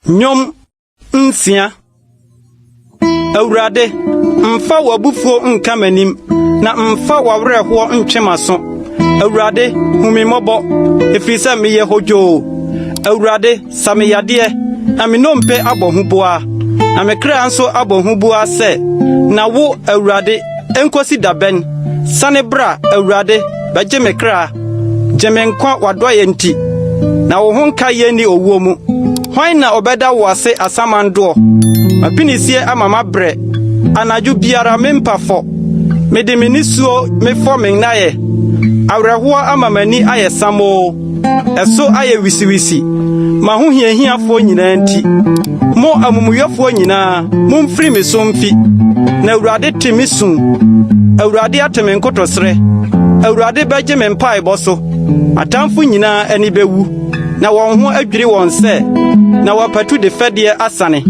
Nnwom nsia. Awurade, mfa w'abufuo nka m'anim, na mfa w'awerɛhoɔ ntwe m'aso. Awurade, hu me mmɔbɔ, ɛfiri sɛ meyɛ hodwoo. Awurade, sa me yadeɛ, na me nnompe abɔ huboa, na me kra nso abɔ huboa sɛ, Na wo, Awurade, enkosi da bɛn? Sane bra, Awurade, bɛgye me kra. Gye me nkwa w'adɔeɛ nti, na wo ho nka yɛn nni owuo mu. Hwan na ɔbɛda wo ase asamandoɔ? M'apinisie ama mabrɛ. Anadwo biara mempa fɔ. Mede me nisuo mefɔ me nnaeɛ. Awerɛhoɔ ama m'ani ayɛ samoo. Ɛso ayɛ wisiwisi, m'ahohiahiafoɔ nyinaa nti. Mo amumuyɔfoɔ nyinaa, momfiri me so mfi. Na Awurade te me su. Awurade ate me nkotosrɛ. Awurade bɛgye me mpaebɔ so. Atamfo nyinaa ani bewu, na wɔn ho adwiri wɔn sɛ, na wɔapatu de fɛdeɛ asane.